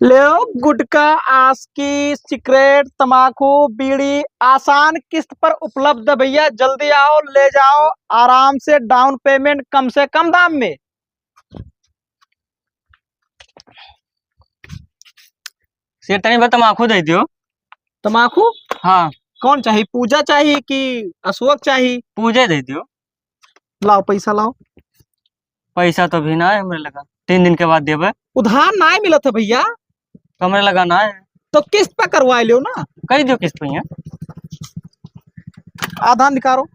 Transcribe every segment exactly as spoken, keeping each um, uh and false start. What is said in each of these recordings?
लेव गुटखा, आस्की, सिगरेट, तमाकू, बीड़ी आसान किस्त पर उपलब्ध है भइया, जल्दी आओ, ले जाओ आराम से, down payment कम से कम दाम में। सेठ, तनी भर तमाकू दे दियो। तमाकू? हाँ। कौन चाही, पूजा चाही कि अशोक चाही? पूजा दे दियो। लाओ, पैसा लाओ। पैसा तो अभी ना है हमरे लगा, तीन दिन के बाद देबे। उधार ना मिलत है भइया। तो हमरे लगा ना है। तो किस्त पे करवा लियो ना। कई दियो किस्त पे यहाँ। आधार निकालो।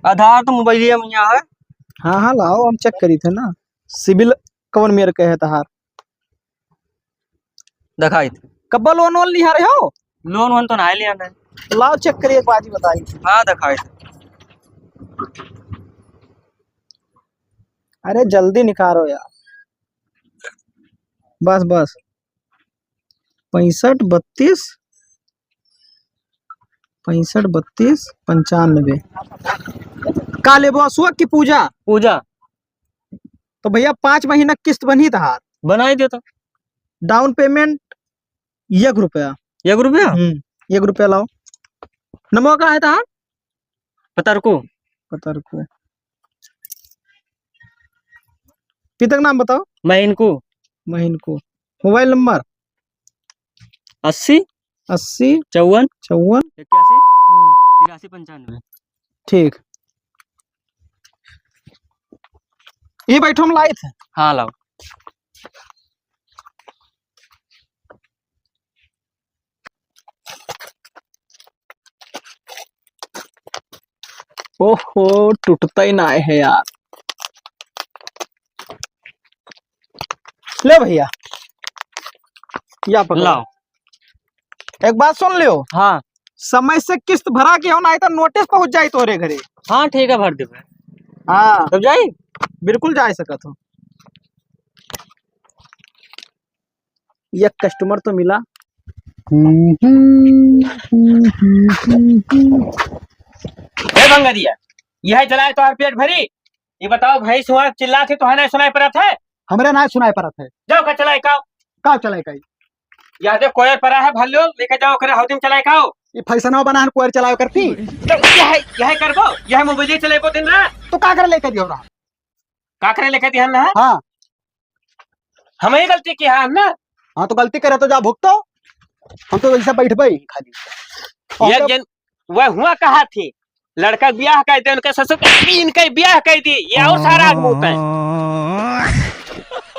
आधार तो मोबाइलिया में यहाँ है। हाँ, हाँ, लाओ, हम check करी थे ना। सिबिल कौन मेर के है तहार? दिखाई थे। कब्बा लोन वोन लिहा रहे हो? लोन वोन तो ना लिया ना। लाओ check करिए, एक बाजी बताई। हाँ, दिखाई थे। अरे जल्दी निकालो यार। बस, बस। पैंसठ बत्तीस, पैंसठ बत्तीस पंचानबे। का लेबो, अशोक की पूजा? पूजा। तो भइया, पाँच महीना किस्त बनी तहार। बनाई दे तो। Down payment एक रुपया। एक रुपया? हम्म, एक रुपया लाओ। नमवा का है तहार? पतरकू। पतरकू। पिता का नाम बताओ। महीनकू। महीनकू। मोबाइल नंबर? अस्सी। अस्सी। चौवन। चौवन। इक्यासी। हम्म। तिरासी पंचानबे। ठीक। ये बैठो, हम लाए थे। हाँ, लाओ। ओहो, टूटता ही ना है यार। ले भइया, या पकड़ो। लाओ। एक बात सुन लियो। हाँ। समय से किस्त भरा के हो, नाहीं तो नोटिस पहुँच जाई तोरे घरे। हाँ, ठीक है, भर देबे। हाँ। तब जाई? बिल्कुल जा सकत हो। एक customer तो मिला। ए भंगरिया, यह चलाए तोहार पेट भरी? ये बताओ, भैंस हुआ चिल्लात है, तोहरे नाहीं सुनाई परत है? हमरे नाहीं सुनाई परत है। जाओ का चलाए काओ। का चलाए काई? यह दे कोयर परा है भल्लो, लेके जाओ ओकरे हौदी में चलाए काओ। ये फैसनवा बना है कोयर चलावे करती। तो यह, यह करबो, यह मोबाइल चलेबो दिन रात। तो का करे लेके दियो रहा? का करे लेके दिहन ना? हाँ। हमही गलती किहा है ना? हाँ, तो गलती करे तो जा भुगतो। हम तो वैसे बैठबे ही खाली। एक और जन वह हुआ कहा थी, लड़का के बियाह कइ दे, उनके ससुर के, इनके बियाह कइ दी, ये और सारा आग मुँह है।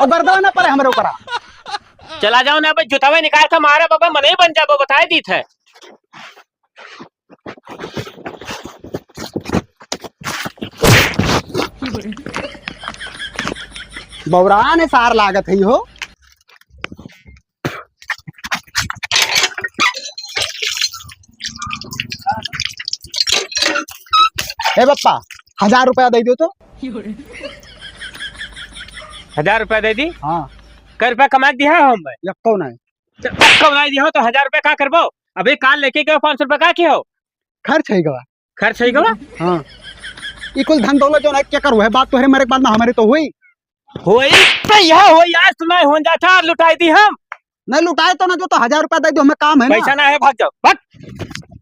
और गर्दन ना पड़े हमरे ऊपर। चला जाओ ना, अब जुतावे निकाल के मारा बाबा, मनई बन जाबो, बताए दीत है। बौरान है सार लागत है हो। ए बप्पा, हजार रुपया दे दियो तो। हजार रुपया दे दी? हाँ। कै रुपया कमा के दिया हम? यक्को नहीं। तो यक्को नहीं दिया हो तो हजार रुपया का करबो? अबे काल लेके गयो पाँच सौ रुपया, का किहो? खर्च है गवा। खर्च है गवा? हाँ। ई कुल धन दौलत जौन है, केकर हुए? बात तोहरे मरे के बाद में हमरे तो हुई। होई तो यह होई, आज तो नहीं होन जाता, लुटाई दी हम। नहीं लुटाए तो ना, जो तो हजार रुपया दे दो, हमें काम है ना। पैसा ना है, भाग जाओ, भाग।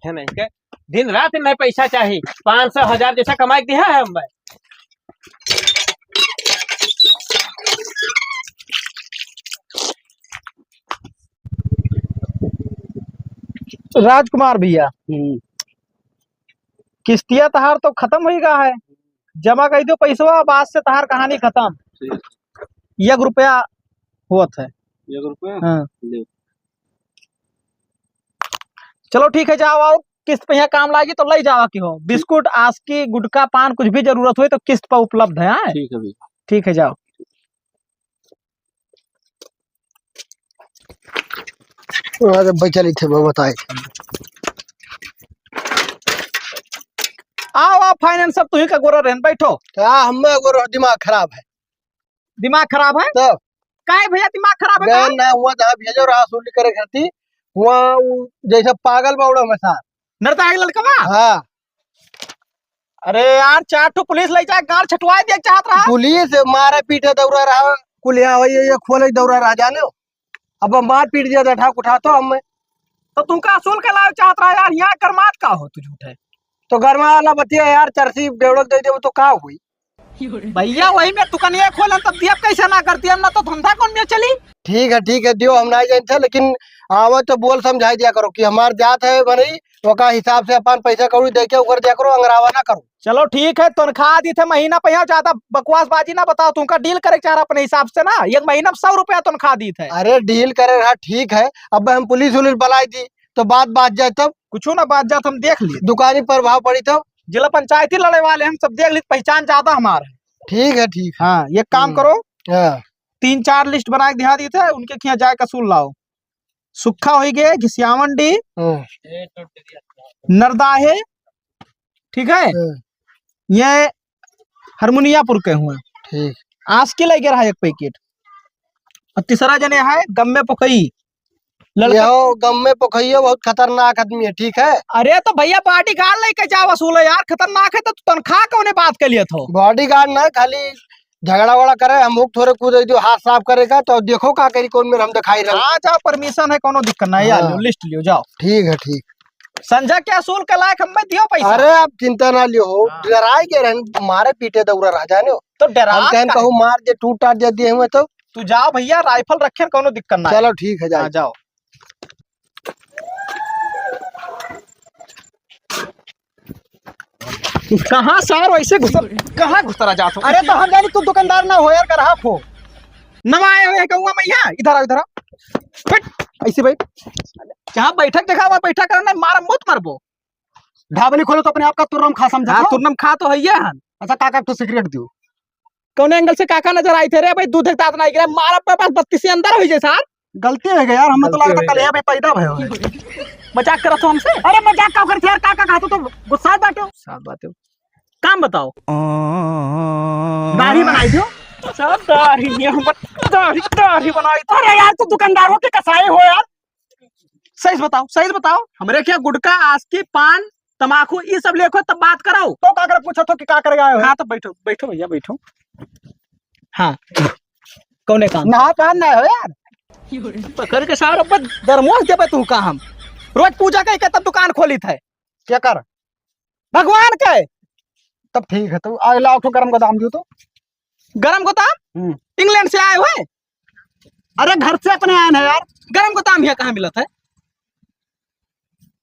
है नहीं के, दिन रात में पैसा चाहिए, पाँच सौ हजार जैसा कमाई दिया है हम भाई। राजकुमार भैया, हम्म। किस्तिया तहार तो खतम होइ गा है, जमा कइ दो पैसवा, बाद से तहार कहानी खतम। ठीक। एक रुपया होत है। एक रुपया? हाँ। ले। चलो ठीक है, जाओ आओ, किस्त पे यहाँ काम लागी तो लइ जावा किहो। बिस्कुट, आस्की, गुटखा, पान, कुछ भी जरूरत होइ तो किस्त पे उपलब्ध है, हाँ? ठीक है भैया। ठीक है, जाओ। अरे भाई, चली थे, वो बताए। आओ, आओ, finance सब तुही का गोरा रहन, बैठो। का हम गोरा, दिमाग खराब है। दिमाग खराब है? तो? काहे भैया दिमाग खराब है गए का? ना हुआ, जहाँ भेजो रहा वसूली करे खातिर, हुआ उ जैसे पागल बावड़ा में सार। नरता है लड़कवा? हाँ। अरे यार, चार ठो पुलिस लइ जाए, गाल छटवाए दे चाहत रहा। पुलिस मारे पीटे दौड़ा रहा, कुलिया वही ये खोले दौड़ा रहा, जाने हो? अब मार पीट दिया था, ठाक उठा तो हम। तो तुमका असूल के लावे चाहत रहा यार, यहाँ गरमात का हो तू झूठे? तो गरमा वाला बतिया यार, चरसी बेवड़क दे देबो तो का हुई? भैया, वही में दुकानिया खोलन तब दिया, कैसे ना करती हम, ना तो धंधा कौन में चली। ठीक है, ठीक है, दियो, हम ना जानते, लेकिन आवे तो बोल समझाई दिया करो कि हमार जात है बनई, ओका हिसाब से अपन पैसा कौड़ी दे के उकर दिया करो, अंगरावा ना करो। चलो ठीक है, तनख्वाह दी थे महीना पे, यहाँ ज्यादा बकवासबाजी ना बताओ, तुमका डील करे के चाह रहा अपने हिसाब से ना, एक महीना में सौ रुपया तनख्वाह दी थे। अरे डील करे रहा, ठीक है, अब हम पुलिस उलिस बुलाई दी तो बात बात जाए तब। कुछ ना बात जात, हम देख लिए। दुकानी पर भाव पड़ी तब। जिला पंचायती लड़े वाले हम सब देख लिए, पहचान ज्यादा हमार है। ठीक है, ठीक है। हाँ, एक काम हम्म। करो, हाँ। तीन चार लिस्ट बना के दिखा दी थे, उनके खिया जाए कसूर लाओ। सुक्खा होई गए, घिसियावन डी, हम्म। नरदाहे, ठीक है? हम्म। ये हरमुनियापुर के हुए। ठीक। आस के लगे रहा एक पैकेट। और तीसरा जने है गम्मे पकई। लड़का यहो गम्मे पकइयो बहुत खतरनाक आदमी है, ठीक है? अरे तो भैया बॉडीगार्ड लेके जा वसूल है यार, खतरनाक है तो तू तनख्वाह कौने बात के लिए थो? बॉडीगार्ड ना, खाली झगड़ा वगड़ा करे, हम मुख थोड़े कूद दियो, हाथ साफ करेगा तो देखो का करी, कौन मेर हम दिखाई रहे। हाँ, जाओ, परमिशन है, कोनो दिक्कत नहीं, आ हाँ। लियो, लिस्ट लियो, जाओ। ठीक है, ठीक। संजय के असूल के लायक हमें दियो पैसा। अरे, आप चिंता ना लियो हो, हाँ। डराए के रहन, मारे पीटे दौरा रह जाने हो। तो डरा हम कहन का कहूँ है? मार दे, टूट टाट दे दिए हुए तो। तू जाओ भैया, राइफल रखे, कोनो दिक्कत ना है। चलो, ठीक है, जाओ। हाँ, जाओ। कहाँ सार वैसे घुसर, कहाँ घुसरा जात हो? अरे तो हम जानी तू दुकानदार ना हो यार, ग्राहक हो। नवा आए हुए हैं कहूँगा मैं यहाँ, इधर आओ, इधर आओ। बैठ, ऐसे बैठ। जहाँ बैठक देखा हुआ बैठा करना, मार मुत मरबो। ढाबली खोलो तो अपने आप का तुर्रम खा समझत हाँ, हो? तुर्रम खा तो है ये हन। अच्छा काका तो सिगरेट दियो। कौन एंगल से काका नजर आई थे रे भाई? दूध एक दांत नहीं गिरा, मारा पे बस बत्तीस से अंदर हो जाए सार। गलती हो गई यार, हमें तो गलती लगता हो कल गई। ये भी पैदा भयो है। मजाक करत हो हमसे? अरे मजाक का करत यार, काका कहा तो गुस्सा बाटे। साफ बात है। काम बताओ। दाढ़ी बनाई दो। सब दाढ़ी ये हम दाढ़ी, दाढ़ी बनाई। अरे यार तू दुकानदारों के कसाई हो यार। सही से बताओ, सही से बताओ। हमरे क्या गुटखा, आस्की, पान, तमाकू, ये सब लेखो तब बात करो। तो का करे पूछत हो कि का करे आए हो? हाँ, तो बैठो, बैठो भैया, बैठो। हाँ, कौने काम? नहा पान ना हो यार। पकड़ के सार अब दरमोस देबे तू का हम। रोज पूजा कई के तब दुकान खोली थे। क्या कर? भगवान के। तब ठीक है, तो आ लाओ तो गरम गोदाम दियो तो। गरम गोदाम? हम्म। इंग्लैंड से आए हुए? अरे घर से अपने आए हैं यार। गरम गोदाम यहाँ कहाँ मिलत है?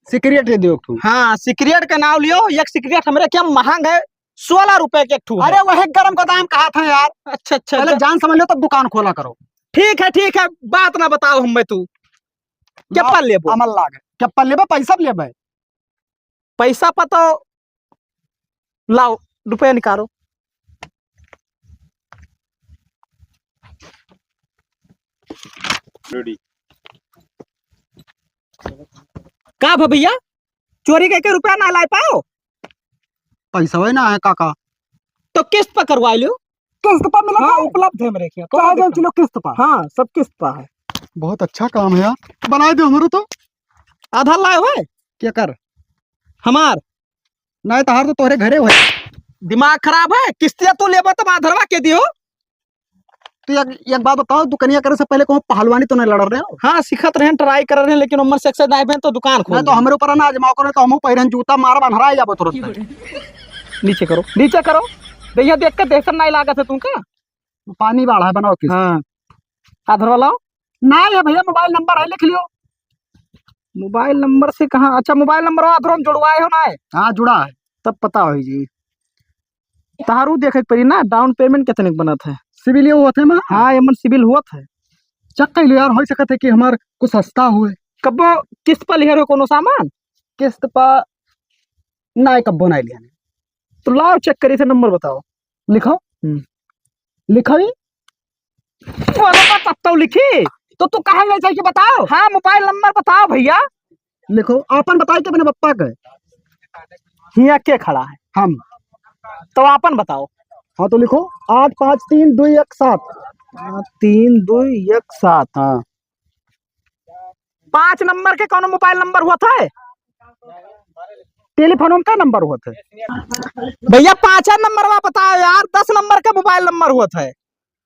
सिगरेट दे दियो एक ठो। हाँ, सिगरेट का नाम लियो, एक सिगरेट हमरे क्या महंग है, सोलह रुपए के एक ठो है। अरे वही गरम गोदाम कहा था यार। अच्छा, अच्छा, पहले अच्छा। जान समझ लो तब दुकान खोला करो। ठीक है, ठीक है, बात ना बताओ हमें तू। चप्पल लेबो? अमल लागे। चप्पल लेबे, पैसा भी लेबे? पैसा पा तो लाओ, रुपया निकालो। रेडी। का भा भैया, चोरी करके रुपया ना ला पाओ? पैसा वही ना है काका। तो किस्त पर करवा लो। किस्त पर मिला हाँ, तो? उपलब्ध है मेरे खियाँ, चाहे कौनो जो दिक्कत किलो नहीं। किस्त पर। हाँ, सब किस्त पर है। बहुत अच्छा काम है यार, बनाए दो हमरो तो। आधार लाए हुए? क्या कर? हमार। नहीं, तहार तो तोहरे घरे हुए। दिमाग खराब है, किस्तिया तू लेबा तब आधारवा के दियो। तो एक, एक बात बताओ, दुकनिया करे से पहले कहूँ पहलवानी तो नहीं लड़ रहे हो? हाँ, सीखत रहे, ट्राई कर रहे, लेकिन उम्र से एक्सरसाइज नहीं भइल तो दुकान खोल नहीं तो दिए। हमरे ऊपर ना आजमाओ करो, तो हमहू पहिरन जूता मारब, अन्हराए जाबो तुरंत। नीचे करो, नीचे करो। भैया देख के दहशत नहीं लागत है तुमका? पानी बाढ़ा है, बनाओ किस्त। हाँ। आधार वाला? ना ये भैया, मोबाइल नंबर है, लिख लियो। मोबाइल नंबर से कहाँ? अच्छा, मोबाइल नंबर आधार में जुड़वाए हो ना है? हाँ, जुड़ा है। तब पता होई जी। तहारू देखे के पड़ी ना, डाउन पेमेंट कितने के बनत है? सिविल ये होत है ना? हाँ, एमन सिविल होत है। चेक कर लो यार, हो सकत है कि हमार कुछ सस्ता हुए। कब्बो किस्त पर लिहर हो कोनो सामान? किस्त पर ना, कब्बो ना लिहन। तो लाओ चेक करी थे, नंबर बताओ। लिखो। हम्म। लिखो ही। बोलो तो तब तो लिखी। तो तू कहाँ ले जाए के बताओ? हाँ, मोबाइल नंबर बताओ भैया। लिखो, आपन बताई के अपने पप्पा के। हियाँ के खड़ा है? हम। तो आपन बताओ। हाँ, तो लिखो, आठ पाँच तीन दुई एक सात। आठ तीन दुई एक सात। हाँ। पाँच नंबर के कौनो मोबाइल नंबर होत है? टेलीफोन का नंबर होत है। भैया, पाँचा नंबरवा बताओ यार, दस नंबर का मोबाइल नंबर होत है।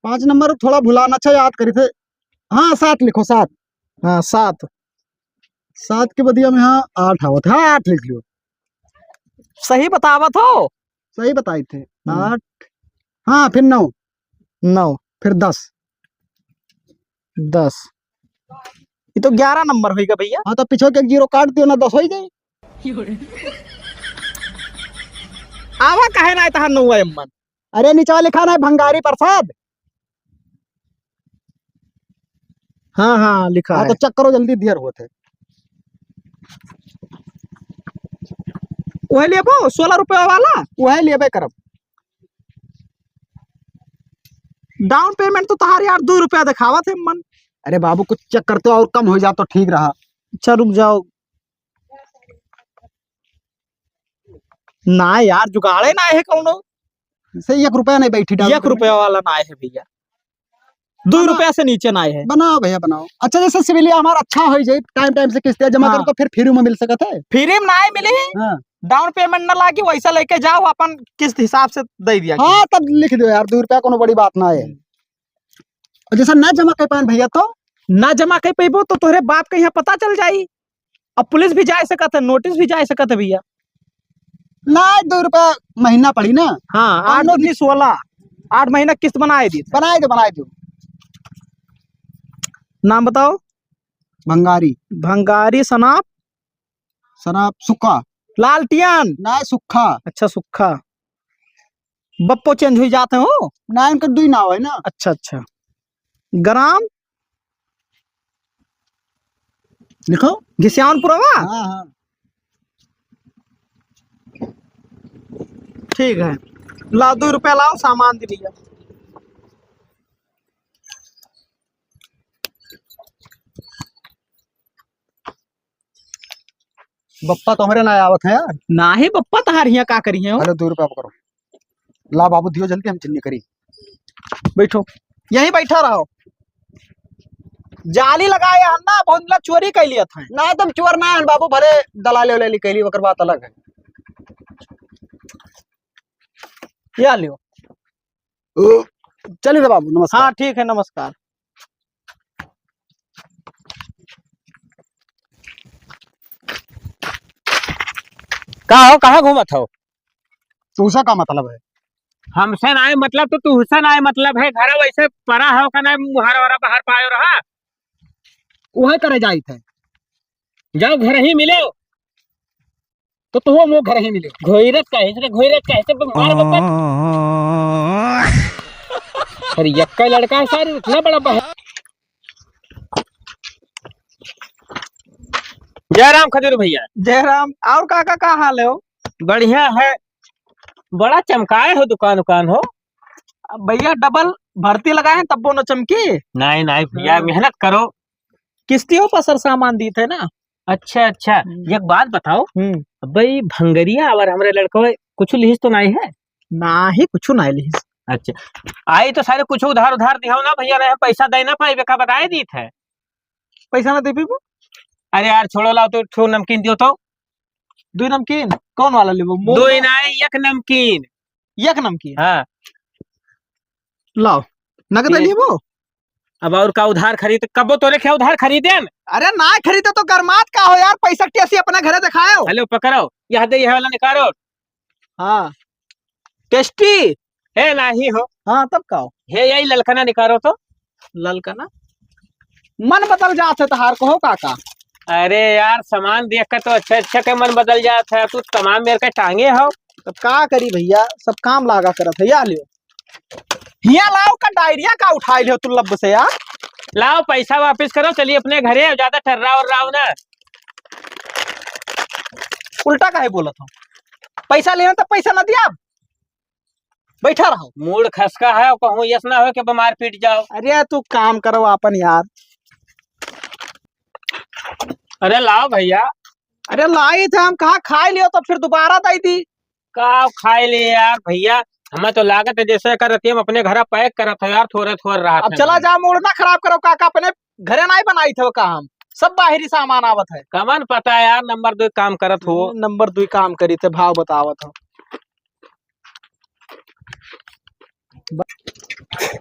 पाँच नंबर थोड़ा भुलाना अच्छा याद करी थे। हाँ, सात लिखो, सात। हाँ, सात। सात के बदिया में, हाँ, आठ आवत है। हाँ, आठ लिख लियो। सही बतावत हो? सही बताई थे। हम्म। आठ, हाँ, फिर नौ। नौ। फिर दस। दस। ये तो ग्यारह नंबर होइगा भइया। हाँ, तो पीछे के एक जीरो काट दियो ना, दस होइ जाई। आवा काहे ना तहार नौवा एम्मन? अरे, निचवा लिखा ना है, भंगारी प्रसाद। हाँ, हाँ, लिखा हाँ, है। तो check करो जल्दी, देर होत है। वही लेबो, सोलह रुपया वाला? वही लेबे करब। Down payment तो तहार यार दो रुपया दिखावत है मन। अरे बाबू, कुछ check करते हो और कम हो जात तो ठीक रहा। अच्छा, रुक जाओ। ना यार, जुगाड़े ना है कौनो। से एक रुपया नहीं बैठी, down एक payment। रुपया वाला ना है भइया, दो बनाओ। रुपया से नीचे ना है। बनाओ भइया, बनाओ। अच्छा, जैसे सिविलिया हमारा अच्छा होइ जाए, time time से किस्त जमा हाँ। करो तो फिर free में मिल सकत है। Free में ना मिली। हाँ। Down payment ना लागी, वैसा लेके जाओ, अपन किस्त हिसाब से दे दिया हाँ, करो। तब लिख दो यार, दो रुपया कोनो बड़ी बात ना है। हम्म। और जैसे ना जमा कर पाएन भइया तो? ना जमा कर पैबो तो तोहरे बाप के यहाँ पता चल जाई। अब पुलिस भी जा सकत है, notice भी जा सकत है भइया। ना, दो रुपया महीना पड़ी ना। हाँ, आठ कौनो दूनी सोलह, आठ महीना किस्त बनाए दी। बनाए दो, बनाए दो। नाम बताओ। भंगारी। भंगारी सनाप? सनाप सुक्खा। लालटियन? ना, सुक्खा। अच्छा, सुक्खा। बप्पो change हुई जात है हो? ना, इनका दुई नाव है ना। अच्छा, अच्छा। ग्राम? लिखो। घिसियानपुरवा? हाँ, हाँ। ठीक है, लाओ, दो रुपया लाओ, सामान दे दिया। बप्पा तो हमरे ना आवत है यार। नाही बप्पा, तहार हियाँ का करी है हो? हेलो, दो रुपया पकड़ो। ला बाबू, दियो जल्दी, हम चिन्नी करी। बैठो, यहीं बैठा रहो। जाली लगाए हन ना, बहुत लोग चोरी कर लिया था। ना, तुम चोर ना हन बाबू, भले दलाली उलाली कैली, ओकर बात अलग है। या लियो। ओ, चलिए बाबू, नमस्कार। हाँ, ठीक है, नमस्कार। का हो, कहाँ घूमत हो? तुहसे का मतलब है? हमसे नाय मतलब तो तुहसे नाय मतलब है। घर वैसे परा हो का नाय, मुहार वारा बाहर पायो रहा। उहे करे जाइत है। जाओ घर ही मिलो। तो तुहो वो घर ही मिले। घोइरत का है, इसने घोइरत का है, सब मार बप्पा। अरे यक्का लड़का है सारे, इतना बड़ा बह-, जय राम खजूर भइया। जय राम। और काका, का हाल है हो? बढ़िया है। बड़ा चमकाए हो दुकान उकान हो। अब भइया डबल भर्ती लगाए हैं तब्बो न चमकी। नहीं, नहीं भइया, हाँ। मेहनत करो। किस्तियों पर सर सामान दीत है ना। अच्छा, अच्छा। हम्म। एक बात बताओ, हम्म। अबे ई भंगरिया और हमरे लड़कवे कुछ लिहिस तो नाई है? नाही, कुछ नाई लिहिस। अच्छा, आई तो सारे कुछ उधार उधार दिहाओ ना भइया, नहीं पैसा दे ना पाइबे का बताए दीत है। पैसा ना दे पीबो? अरे यार छोड़ो, लाओ तो एक ठो नमकीन दियो तो। दो नमकीन? कौन वाला लेबो? मोमो? दो ही नाई, एक नमकीन। एक नमकीन? हाँ। लाओ, नगद ये लेबो? अब और का उधार खरीद, कबो तोरे क्या उधार खरीदेन? अरे ना खरीदे तो गरमात का हो यार, पैसा टेसी अपने घरे दिखाओ। हेलो, पकड़ो, यह दे, यह वाला निकालो। हाँ, टेस्टी। हे नाही हो। हाँ, तब का हो? हे यही ललकना निकालो तो। ललकना? मन बदल जात है तहार को हो काका। अरे यार, सामान देख के तो अच्छे अच्छे के मन बदल जात है, तू तमाम मेर के टांगे हो। तब का करी भइया, सब काम लागा करत है, या लियो। हिया लाओ का डायरिया का उठाई लियो तू लब से यार। लाओ पैसा वापस करो, चलिए अपने घरे, ज्यादा टर्रा उर्राओ ना। उल्टा काहे बोलत हो? पैसा लेना तो पैसा ना दिया, बैठा रहो। मूड खसका है, कहूँ यस ना हो कि बीमार पीट जाओ। अरे तू काम करो आपन यार। अरे लाओ भइया। अरे लाई थे हम, कहा खाए लियो तो फिर दोबारा दे दी। का खाए ले यार भइया, हमें तो लागत है जैसे कर रतिया हम अपने घरा pack करत हो यार, थोड़े थोड़े रहा अब था चला नहीं। जा, मूड ना खराब करो काका, अपने घरे नाई बनाई थे का हम, सब बाहरी सामान आवत है। कमन पता यार, नंबर दो काम करत हो। नंबर दो काम करी थे, भाव बतावत हो।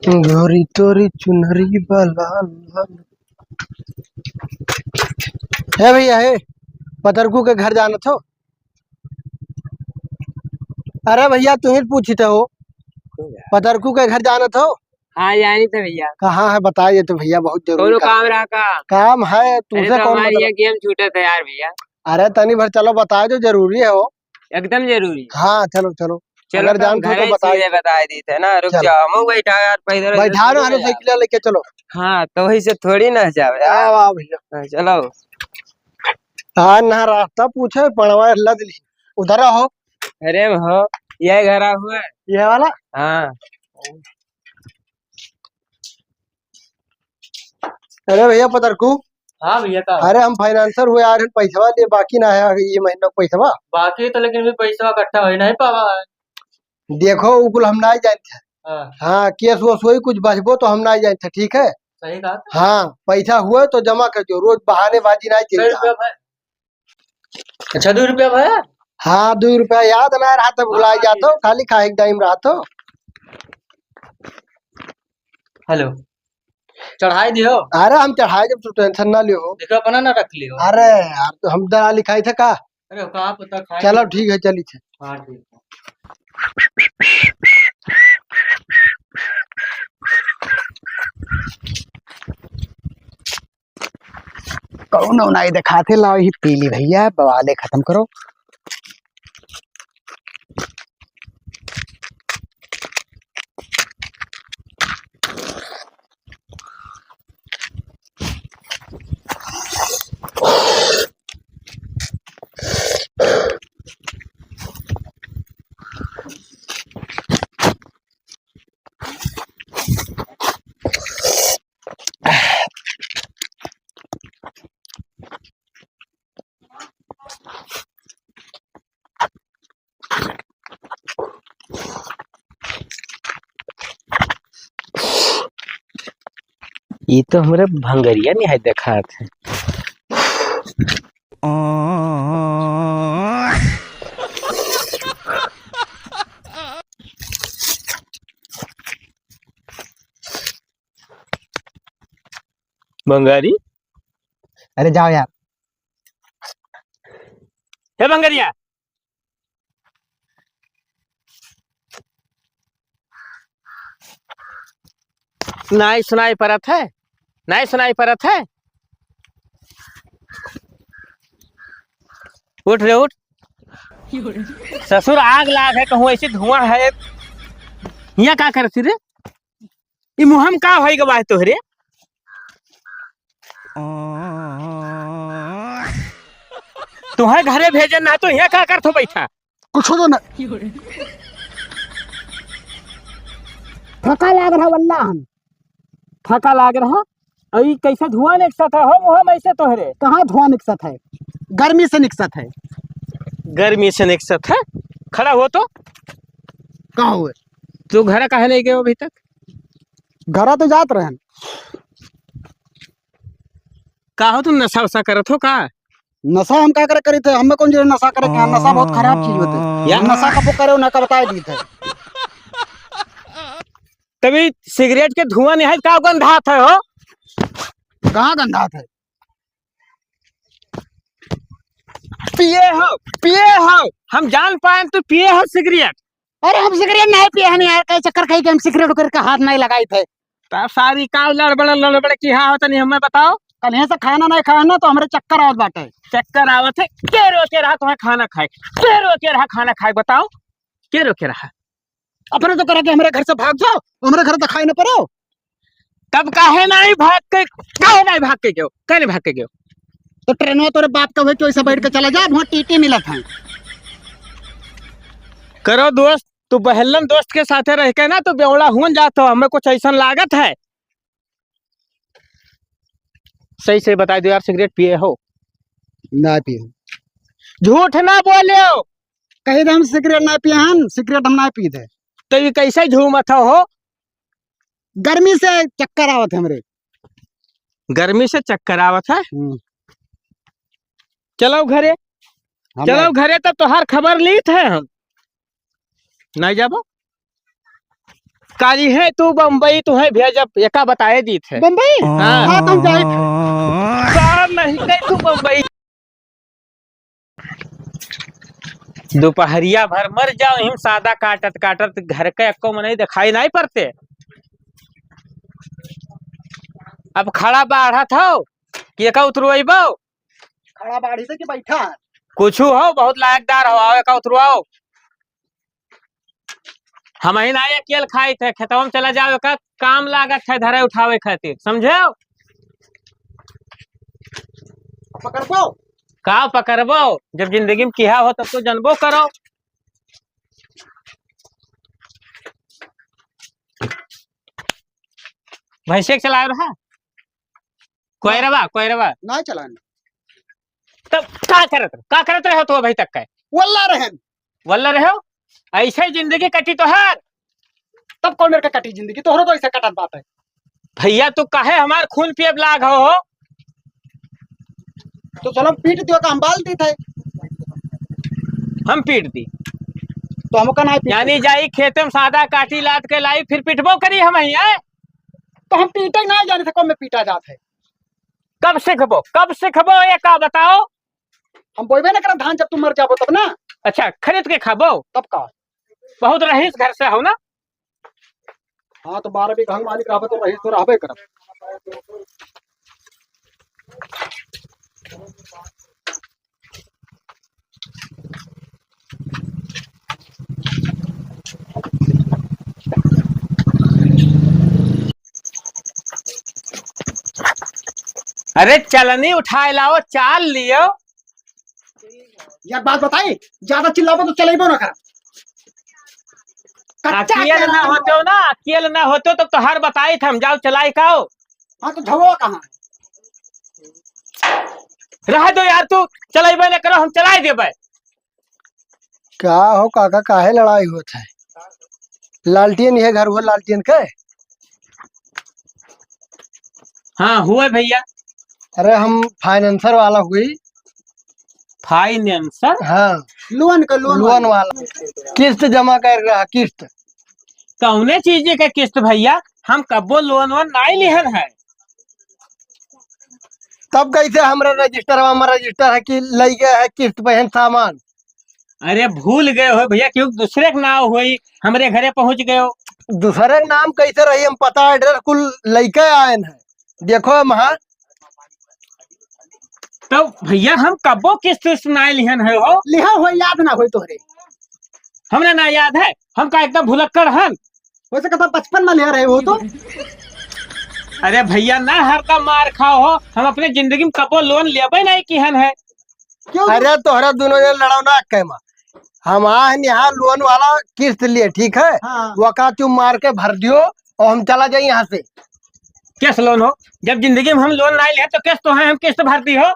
गोरी तोरी चुनरी बा लाल लाल। हे भइया, हे पतरकू के घर जानत हो? अरे भइया, तुहीं पूछित हो, पतरकू के घर जानत हो? हाँ, जानी तो भइया। कहाँ है, बताइए तो भइया, बहुत जरूरी कौनो काम। काम रहा का? काम है, अरे तुमसे तो कौन हमारी मतलब? ये गेम छूटत है यार भइया। अरे तनी भर चलो, बताए दो, जरूरी है हो। एकदम जरूरी। हाँ, चलो, चलो। चलो, अगर तो जान तो घरे तो बताइए। सीधे बताए दीत है ना, रुक चलो। जाओ, हम बैठा यार, पैदल बैठा ना, साइकिल लेके चलो। हाँ, तो वही से थोड़ी ना जावे यार। वाह, वाह भइया। हाँ, चलो। हाँ, ना रास्ता पूछे, पड़वा लद ली। उधर हो। अरे हो, ये घर हुआ है। ये वाला? हाँ। अरे भइया पतरकू। हाँ भइया, का? अरे हम फाइनेंसर हुए, आ रहे पैसवा लिए, बाकी ना है ये महीना का पैसवा। बाकी तो, लेकिन भी पैसवा इकट्ठा होई नहीं पावा है। देखो, उ कुल हम ना जानते हैं। हाँ। हाँ, केस वोस होई कुछ बचबो तो हम ना जानते, ठीक है? सही बात है। हाँ, पैसा हुए तो जमा कर दो, रोज बहानेबाजी ना कै चाहिए। रुपया भाई? अच्छा, दो रुपया भाई? हाँ, दो रुपया याद ना रहा तो भुला हाँ, जातो, ठीक। खाली खाए के टाइम रहा तो। हेलो, चढ़ाई दियो। अरे हम चढ़ाई जब, तू टेंशन ना लियो। देखो, अपना ना रख लियो। अरे यार, तो हम दलाली खाई थे का? अरे का पता खाए। चलो ठीक है, चली थे। हाँ, ठीक है। कौनो नाई देखात है, लाओ ही पी ली भइया, बवाले खतम करो। ई तो हमरे भंगरिया निहाय देखात है। भंगारी, अरे जाओ यार। हे भंगरिया, नाई सुनाई परत है, नाई सुनाई परत है। उठ रे उठ। ससुर आग लाग है, कहूँ ऐसी धुआं है। हियाँ का करती रे? ई मुँह में का होई गवा है तोहरे? तोहरे घरे भेजन ना तो हियाँ का करत हो बैठा? कुछ हो तो ना। थका लाग रहा वल्ला हम। थका लाग रहा। अई कैसे धुआं निकसत है हो मुँह में ऐसे तोहरे? कहाँ धुआं निकसत है? गर्मी से निकसत है। गर्मी से निकसत है? खड़ा हो तो। कहाँ हुए? तू घरा काहे नहीं गयो अभी तक? घरा तो जात रहन। का हो तुम नशा वशा करत हो का? नशा हम का करे करी थे? हमें कौन जो नशा करे के? नशा बहुत खराब चीज होते। या नशा कबो करे ना का बताए दी थे। तभी सिगरेट के धुआं नहीं है, का गंधात है हो? कहाँ गंधात है? पिए हो, पिए हो, हम जान पाए तू पिए हो सिगरेट। अरे हम सिगरेट नहीं पिए हन यार, कई चक्कर खाई के हम सिगरेट उगरेट का हाथ नहीं लगाई थे। तब सारी का लड़बड़ लड़बड़ की हाँ होता नहीं हमें बताओ। कल यहाँ से खाना नहीं खाए ना तो हमरे चक्कर आवत बाटे। चक्कर आवत है, के रोके रहा तुम्हें खाना खाए, के रोके रहा खाना खाए बताओ, के रोके रहा? अपने तो करा के हमरे घर से भाग जाओ, हमरे घर दिखाई न पड़ो। तब काहे नहीं भाग के, काहे नहीं भाग के गयो, काहे नहीं भाग के गयो? तो ट्रेनवा तोरे बाप का हुए, चोरी से बैठ के चला जा, वहाँ टीटी मिलत है। करो दोस्त, तू बहलन दोस्त के साथे रह के ना, तू बेवड़ा हुन जात हो, हमें कुछ ऐसा लागत है। सही से बताई दो यार, सिगरेट पिए हो? ना पिए। झूठ ना बोले हो। कही दे हम सिगरेट ना पिए हन, सिगरेट हम ना पी दे। तो ये कैसे झूमत हो? गर्मी से चक्कर आवत है हमरे। गर्मी से चक्कर आवत है? हम्म। चलो घरे, हम चलो घरे, तब तोहार खबर लीत है हम। नहीं जाबो? काली है तू बम्बई, तू है भेजब, एका बताए दीत है। बम्बई? हाँ। हाँ, तुम जाए थे। भाई, दुपहरिया भर मर जाओ, हिम सादा काटत काटत घर के एको मनई दिखाई नाहीं पड़ते। अब खड़ा बाढ़त हो कि एका उतरवइबो? खड़ा बाढ़ी से कि बैठा है? कुछु हो, बहुत लायकदार हो, आओ एका उतरवाओ। हमही नाहीं अकेल खाइत है, खेतवा में चला जाओ, एका काम लागत है धरे उठावे खातिर, समझे? पकड़बो? का पकड़बो? जब जिंदगी में किहा हो तब तो जनबो करो। भैंसे के चलाए रहा? कोयरवा, कोयरवा। ना चलान। तब का करत रहे? का करत रहे हो तो अभी तक का? वल्ला रहन। वल्ला रहे हो? ऐसे जिंदगी कटी तोहार। तब कौन मेरे का कटी जिंदगी? तोहरो तो ऐसे कटत बात है। भैया, तू काहे हमार खून पियब लाग हो, हो? तो चलो, पीट दियो, का हम बाल दी थे। हम पीट दी? तो हमका ना पीट यानी दी। जाई खेते में सादा काटी लाद के लाई, फिर पिटबो करी हम ही, हैं? तो हम पीटे ना जाने से कौन में पीटा जात है। कब सीखबो, कब सीखबो, ये का बताओ? हम बोइबे ना करब धान, जब तू मर जाबो तब ना। अच्छा, खरीद के खाबो? तब का? बहुत रईस घर से हो ना? हाँ, तो बारह बीघा के मालिक रहबे तो रईस तो रहबे करब। अरे चलनी उठाए लाओ, चाल लियो। एक बात बताई, ज्यादा चिल्लाबो तो चलेबो ना करब। कच्चा अकेल कह ना रहा होते हो ना, अकेल ना होते हो तब तो हर बताई था हम, जाओ चलाई खाओ। हाँ, तो झगड़ो कहाँ है? रह दो यार, तू चलेबे ना करो, हम चलाई देबे। का हो काका, काहे लड़ाई होत है? लालटेन यह घर हुआ, लालटेन के? हाँ, हुए भैया। अरे, हम फाइनेंसर वाला हुई। फाइनेंसर? हाँ। लोन का, लोन लोन वाला। वाला। किस्त जमा कर रहा, किस्त। कौने चीज के किस्त भैया? हम कब्बो लोन वोन नाई लिहन है। तब कैसे हमरा रजिस्टरवा में रजिस्टर है कि लइके है किस्त पे है सामान? अरे भूल गए हो भैया, क्यों दूसरे के नाव होई, हमरे घरे पहुँच गए हो। दूसरे के नाम कैसे रही, हम पता एड्रेस कुल लइके आयन है। देखो हम, हाँ। तो भैया हम कब्बो किस्त उस्त ना लिहन है हो। लिहा हो, याद ना होई तोहरे। हमरा ना याद है, हम का एकदम भुलक्कड़ हन। हो सकता बचपन में ले रहे हो तो। अरे भैया ना हरदम मार खाओ हो, हम अपने जिंदगी में कब्बो लोन लेबे नहीं किहन है। क्यों? अरे तोहरा दोनों जन लड़ाओ ना कैमा। हम आहन यहाँ लोन वाला किस्त लिए, ठीक है? हाँ। वका तू मार के भर दियो और हम चला जाए यहाँ से। कैस लोन हो? जब जिंदगी में हम लोन ना लिए तो कैस तो है, हम किस्त भर दी हो।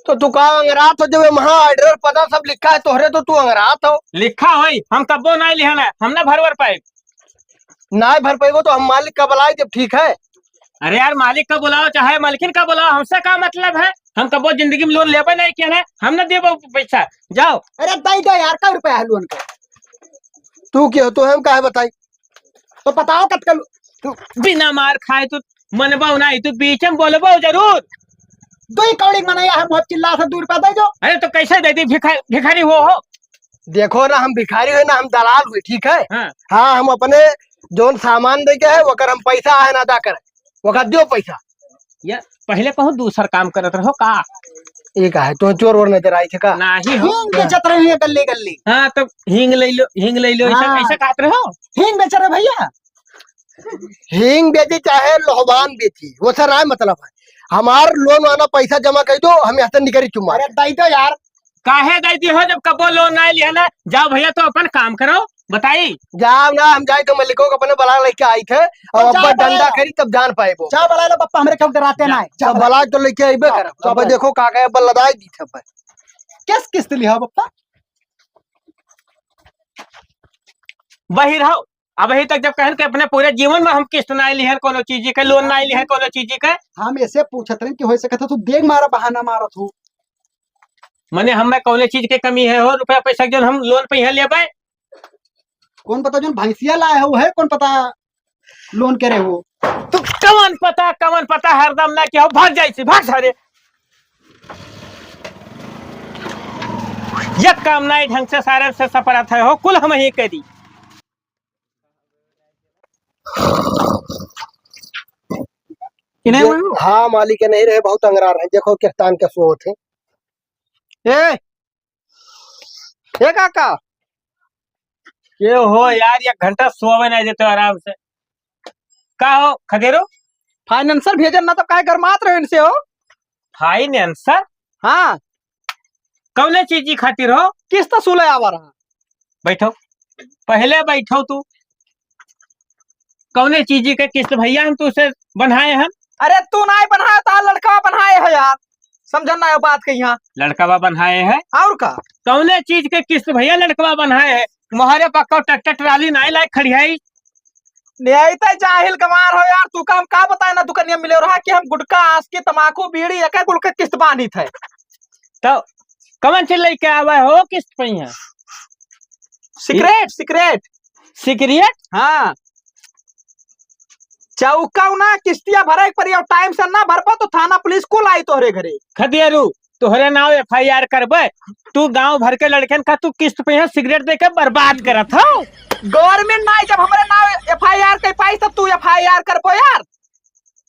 तो तू का अंगरात हो, जब वहाँ एड्रेस पता सब लिखा है तोहरे तो तू अंगरात हो। लिखा होई, हम कब्बो ना लिहन है, हम ना भरवर पाए। ना भर पाएगो तो हम मालिक का बुलाए जब, ठीक है? अरे यार, मालिक का बुलाओ चाहे मालकिन का बुलाओ, हमसे का मतलब है? हम कब्बो जिंदगी में लोन लेबे नहीं किया है, हम ना देबो पैसा। जाओ। अरे दे दो यार, का रुपया है लोन का? तू क्या हो, तो हम काहे बताई? तो बताओ कतका लो-, तू बिना मार खाए तू मनबो नहीं, तू बीच में बोलबो जरूर। दो ही कौड़ी मनैया है, बहुत चिल्ला से दो रुपया दे दो। अरे तो कैसे दे दी, भिखा-, भिखारी हो, हो? देखो ना, हम भिखारी हुए ना, हम दलाल हुए, ठीक है? हाँ। हाँ, हम अपने जौन सामान दे के है, वकर हम पैसा आहे ना अदा करे, वकर दियो पैसा। ये पहले कहूँ दूसर काम करत रहो का? ये का है, तो चोर वोर नजर आई थे का? नाही हो। हींग बेचत रहे हैं गल्ली गल्ली। हाँ, तब हींग ले लो, हींग ले लो, ऐसा, हाँ। ऐसा कहत रहो? हींग बेच रहे भैया। हींग बेची चाहे लोहबान बेची, वो सर ना मतलब है। हमार लोन वाला पैसा जमा कर दो, हम यहाँ से निकली चुम्मा। अरे दे दो यार। काहे दे दी हो, जब कबो लोन ना लिया ना? जाओ भैया, तो अपन काम करो, बताई। जाओ ना, हम जाए तो मलिको को अपने बला लेके आई थे, और तो जाओ अब्बा बला डंडा लो। करी तब जान पाए वो। जाओ बला लो पप्पा, हमरे क्यों डराते जा। ना है? जाओ तो बला बला तो लेके आइबे जाओ, करब। जाओ अब्बा बला लो। देखो का गए, अब्बा लदाई दी थे अब्बा। किस किस्त लिया हो पप्पा? वही रहो। अबही तक जब कहन के अपने पूरे जीवन में हम किस्त ना लिहन कोनो चीज के, लोन ना लिहन कोनो चीज के। हम ऐसे पूछत रहे कि हो सकत है तू देख मारा बहाना मारत हो। मने हम में कौने चीज के कमी है हो, रुपया पैसा के जौन हम लोन पे यहाँ लेबे? कौन पता जौन भैंसिया लाए हो है, कौन पता लोन करे हो। तू कौन पता, कौन पता हरदम ना कि हो, भाग जाई से, भाग सारे। एक काम नाई ढंग से सारे से सपरत है हो, कुल हम ही करी। इन्हें ये, हुआ हो? हाँ, मालिक नहीं रहे, बहुत अंगरार है। देखो किस्तान के सोत है। ए, ए काका। के हो यार, एक घंटा सोवे नहीं देते आराम से। का हो खदेरो? फाइनेंसर भेजन ना तो काहे गरमात रहे इनसे हो? फाइनेंसर? हाँ। कौने चीजी खातिर हो? किस्त सुले आवा रहा। बैठो, पहले बैठो तू। कौने चीजी के किस्त भैया हम तुसे बनाए हैं? अरे तू नाई बनाए, तार लड़का बनाए है यार, समझन ना बात के यहाँ। लड़कवा बनाए है? और का? कौने चीज के किस्त भैया लड़कवा बनाए है? मोहरे पक्का ट्रैक्टर ट्राली नाई लायक खड़ी है। नहीं तो जाहिल गंवार हो यार, तू का हम का बताए ना, दुकानिया मिले रहा कि हम गुटखा, आसकी, तमाकू, बीड़ी, एक एक गुल के किस्त बांधित है। तो कौन चीज लेके आवे हो किस्त पे यहाँ? सिगरेट, सिगरेट। सिगरेट? हाँ। चौका ना किस्तिया भरे के पड़ी, और टाइम से ना भरबो तो थाना पुलिस कुल आई तोहरे घरे। खदेरू, तोहरे नाव एफ आई आर करबे। तू गांव भर के लड़कन का तू किस्त पे यहाँ सिगरेट दे के बर्बाद करत हो। गवर्नमेंट ना आई, जब हमरे नाव एफ आई आर कर पाई तब तू एफ आई आर करबो यार।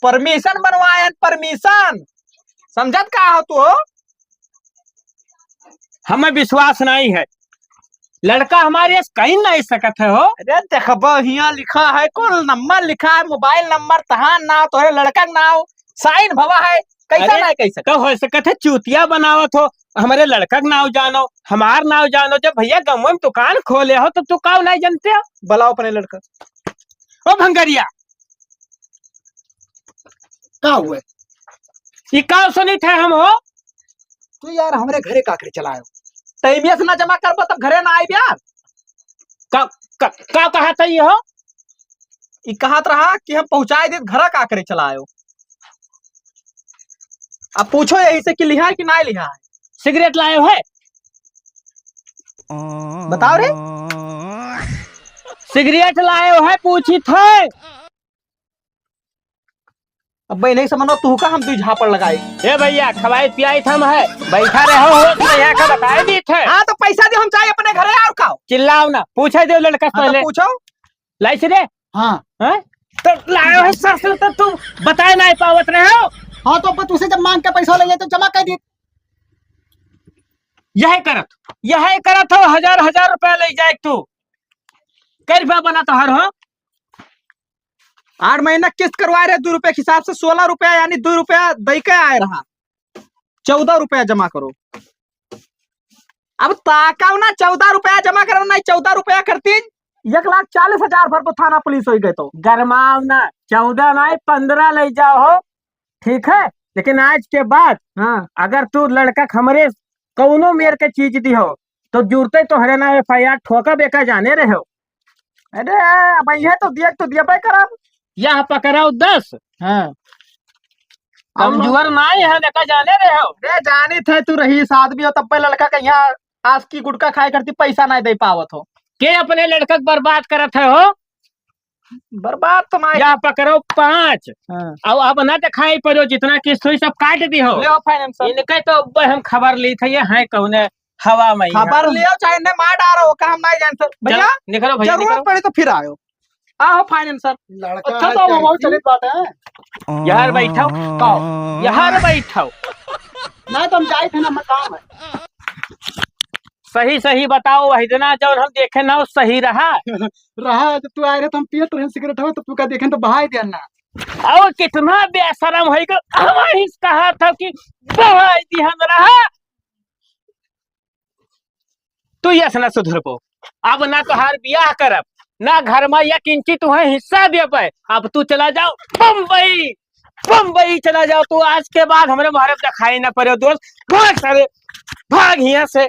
परमिशन बनवाए, परमिशन। समझत का हो तू हो? हमें विश्वास नहीं है, लड़का हमारे यस कहीं नहीं सकत है हो। अरे देखबो, हियाँ लिखा है, कुल नंबर लिखा है, मोबाइल नंबर, तहार नाव, तोहरे लड़का के नाव, साइन भवा है, कैसा अरे, नहीं कह सकत? तो हो सकत है चूतिया बनावत हो, हमारे लड़का के नाव जानो, हमार नाव जानो। जब भैया गाँव में दुकान खोले हो तो तू काव नहीं जानते हो? बुलाओ अपने लड़का। ओ भंगरिया, का हुए? ई का सुनित है हम हो? तू यार हमरे घरे का करे चलायो? टाइम से ना जमा करबो तब घरे ना आइब यार। का, का, का कहत है ये हो? ई कहत रहा कि हम पहुँचाए देत, घरा का करे चलायो? अब पूछो यही से कि लिहा है कि ना लिहा है? सिगरेट लायो है? बताओ रे। सिगरेट लायो है, पूछित है। अब भाई नहीं समझो, तू का हम दुई झापड़ लगाई। ए भैया, खवाई पियाई थम है, बैठा रहो हो, तो यहाँ का बताए दी थे। हाँ, तो पैसा दे, हम जाए अपने घरे, और का? चिल्लाओ ना, पूछे दे लड़का से हाँ, तो पहले। पूछो। लाइस रे? हाँ। हैं? तो लायो है ससुर, तो तू बताए नहीं पावत रहे हो। हाँ, तो अब तुझसे जब मांग के पैसा ले ले तो जमा कर दी। यही करत, यही करत हो, हजार हजार रुपया ले जाए तू। कै रुपया बना तोहर हो? आठ महीना किस्त करवाए रहे, दो रुपया के हिसाब से सोलह रुपया, यानी दो रुपया दई के आए रहा, चौदह रुपया जमा करो। अब ताकाओ ना, चौदह रुपया जमा करो, नहीं चौदह रुपया करती, एक लाख चालीस हजार भर को थाना पुलिस हो गए तो। गरमाओ ना, चौदह नहीं, पन्द्रह ले जाओ हो, ठीक है? लेकिन आज के बाद हाँ। अगर तू लड़का के हमरे कौनो मेर के चीज दी हो, तो जुरते तोहरे ना एफ आई आर ठोकब, एका जाने रहे हो। अरे, अब ये तो दिया, तो दिया पे करब। यह पकड़ाओ दस। हाँ। कमजोर नाई है, लेका जाने रहे हो। अरे, जानी थे तू रईस आदमी हो, तब पे लड़का के यहाँ आसकी गुटखा खाए करती पैसा नहीं दे पावत हो। के अपने लड़का के बर्बाद करत है हो? बर्बाद तो नहीं। यह पकड़ो पाँच। हाँ। अब, अब ना दिखाई पड़ो, जितना किस्त हुई सब काट दी हो। ले आओ फाइनेंसर। इनके तो अब हम खबर ली थे, ये हैं कौने हवा में ही खबर है। लियो चाहे ने मार डारो, का हम नहीं जानते। भैया, चलो, निकलो भैया, जरूरत निकलो। पड़ी तो फिर आयो। आहो फाइनेंसर। लड़का अच्छा, है तो हम क्या बहुत जी? चलित बात है। यार बैठाओ, कहो, यार बैठाओ। नहीं तो हम जाए थे ना, हमारा काम है। सही सही बताओ, वही दिना जौन हम देखे ना, वो सही रहा। रहा, जब तू आए रहे तो हम पियत रहे सिगरेट हो, तो तू का देखे तो बहाई दिया ना। और कितना बेशरम है कि हम इस कहा था कि बहाई दिहन रहा। तू यस ना सुधरबो, अब ना तोहार बियाह करब, ना घर में एक इंची तुहे हिस्सा देबे। अब तू चला जाओ बम्बई, बम्बई चला जाओ तू। आज के बाद हमरे मोहरे दिखाई ना पड़े दोस्त। भाग सारे, भाग हियां से।